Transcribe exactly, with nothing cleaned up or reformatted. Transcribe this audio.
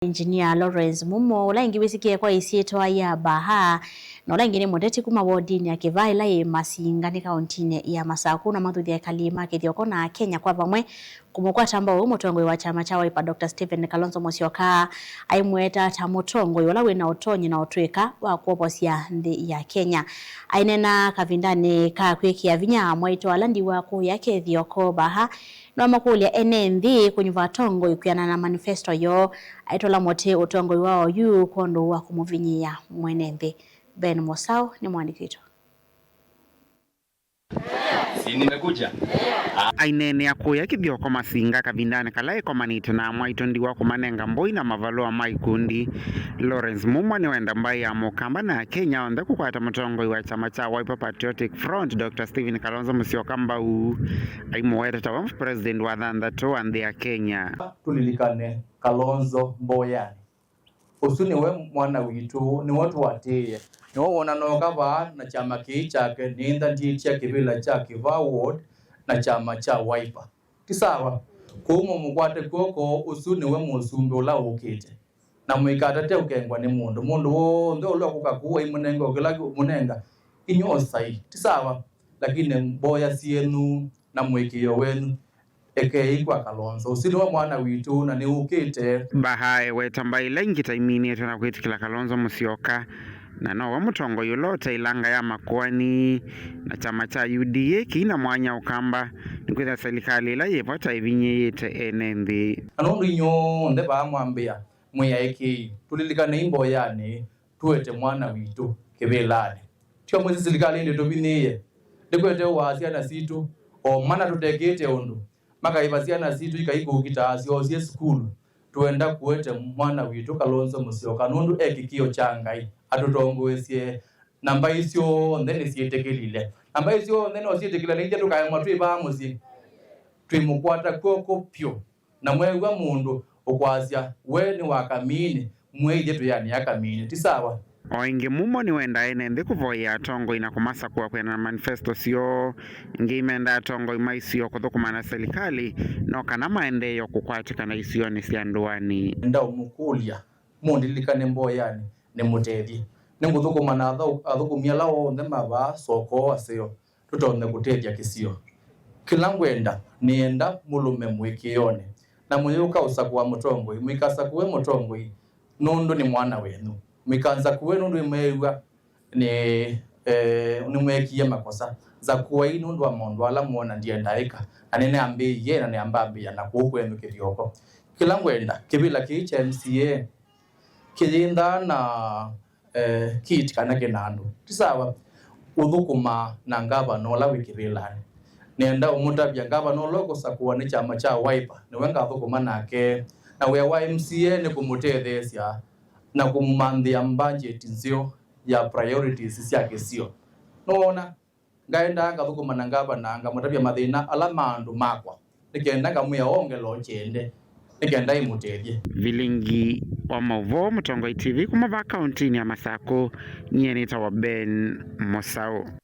Engineer Lawrence Mumo, ũla ĩngĩ wĩsĩkĩe kwa ĩsyĩtwa ya Baha, na ũla ĩngĩ nĩ mũteti kuma wodinĩ ya Kĩvaa ĩla yĩ Masinga nĩ kaũntĩnĩ ya Masaku, na mathuthya ekali ma Kĩthioko na Kenya kwa vamwe kũmũkwata mbau mũtongoi wa kyama kya Wiper, Doctor Stephen Kalonzo Musyoka, aimweta ta mũtongoi ũla wĩna ũtonyi na ũtw'ĩka wa kwovosya nthĩ ya Kenya. Aineena kavindanĩ ka kwĩkĩa vinya mwaitũ ala ndiwa kũya Kĩthioko Baha, nĩwamakũlya ene nthĩ kũnyuva atongoi kwĩanana na manifesto yoo, aitũla mũtĩ ũtongoi wa oyu kwondũ wa kũmũvinyĩĩa mwene nthĩ. Ben Mosau nĩ mwandĩki witũ. Si nimekuja? Aineenea kũya Kĩthioko Masinga kavindanĩ kala ekomanĩte na amwaitũ ndiwa kũmanenga mbũi na mavalũa ma ikundi. Lawrence Mumo nĩwenda mbaĩ ya Mũkamba na Akenya onthe kũkwata mũtongoi wa kyama kya Wiper Patriotic Front, Doctor Stephen Kalonzo Musyoka mbau, aimũweta ta we president wa thanthatũ wa nthĩ ya Kenya. Tũlilikane Kalonzo mboyanĩ. Ũsu nĩwe mwana witũ, nĩwe tũatĩĩe. Nĩwe wonanooka vaa na kyama kĩĩ kyake, nĩnthandiĩtye kĩvĩla kya Kĩvaa Ward na kyama kya Wiper. Ti sawa? Kwoou mũmũkwate kw'oko, ũsu nĩwe mũsumbĩ ũla ũkĩte. Na mũikatate ũkengwa nĩ mũndũ. Mũndũ w'onthe ũla ũkũka kũu aimũnenga o kĩla ũmũnenga, inyw'ĩ osai. Ti sawa? Lakini mboya syenyu na mũĩkĩĩo wenyu, ekei kwa Kalonzo. Ũsu nĩwe mwana witũ na nĩũkĩte. Baha eweta mbaĩ ila ingĩ ta iminĩtwe na kwĩtĩkĩla Kalonzo Musyoka, na nowe mũtongoi ũla ũte ilanga ya makoani, na kyama kya U D A kĩina mwanya Ũkamba, nĩkwĩthĩa silikalĩ ĩla yĩvo ta ĩvinyĩĩte ene nthĩ. Na nũndũ inyw'onthe vaa mwambĩa mwĩ aĩkĩĩi, tũlilikanei mboyanĩ, tũete mwana witũ kĩvĩlanĩ. Tio mwĩsĩ silikalĩ ndĩtũvinyĩĩe, ndĩkwete ũaa syana sitũ, o mana tũtekĩte ũndũ, makaĩva syana sitũ ikaikũkitaa syoosie sukulu. Tũenda kũete mwana witũ Kalonzo Musyoka nũndũ e kĩkĩo kya Ngai, atũtongoesye, na mbaĩ syonthe nĩsyĩtĩkĩlile. Na mbaĩ syonthe no syĩtĩkĩlile, na ithyĩ tũkaemwa twĩ vaa mũsyĩ. Twĩmũkwata kw'oko pyũ. Na mweew'a mũndũ ũkwasya, we nĩ wa kamini, mwĩĩthye twĩanĩa kamini. Ti sawa? O ĩngĩ, Mumo nĩwendaa ene nthĩ kũvoyea atongoi na kũmasakũa kwĩanana na manifesto syoo. Ĩngĩ, imendaa atongoi ma isio kũthũkũma na silikalĩ no kana maendeeo kũkwatĩkana isionĩ sya ndũanĩ. Nenda ũmũkũlya, mũndilikane mboyanĩ, nĩmũtethye. Nĩngũthũkũma na athau-, athũkũmi ala onthe ma vaa, sokoo, aseo, tũtonye kũtethya kĩsio. Kĩla ngwenda, nĩenda mũlũme mũĩkĩĩonĩ, na mũyũka ũsakũa mũtongoi, mũikasakũe mũtongoi nũndũ nĩ mwana wenyu. Mũikansakũe nũndũ nĩmweew'a nĩ, eh, nĩmweekie makosa. Nzakũai nũndũ wa maũndũ ala mwona ndienda ĩka, na nĩnĩambĩĩie na nĩambambĩĩa na kũu kwenyu Kĩthioko. Kĩla ngwenda, kĩvĩla kĩĩ kya M C A kĩyĩnthaa na eh, kit kana kĩnandũ. Ti sawa? Ũthũkũmaa na ngavana ũla wĩ kĩvĩlanĩ. Nĩenda ũmũtavya ngavana ũla ũkũsakũwa nĩ kyama kya Wiper, nĩwe ngathũkũma nake. Na wĩa wa M C A nĩ kũmũtetheesya na kũmũmanthĩa mbangyeti nzeo ya priorities sya kĩsio. Nũwona? Ngaendaa ngathũkũma na ngavana, ngamũtavya mathĩna ala ma andũ makwa, nĩ kenda ngamwĩa ongela ũkyende, nĩ kenda ĩmũtethye. Vilingi wa maũvoo, Mũtongoi T V kuma vaa kaũntĩnĩ ya Masakũ, nyie nĩtawa Ben Mũsaũ.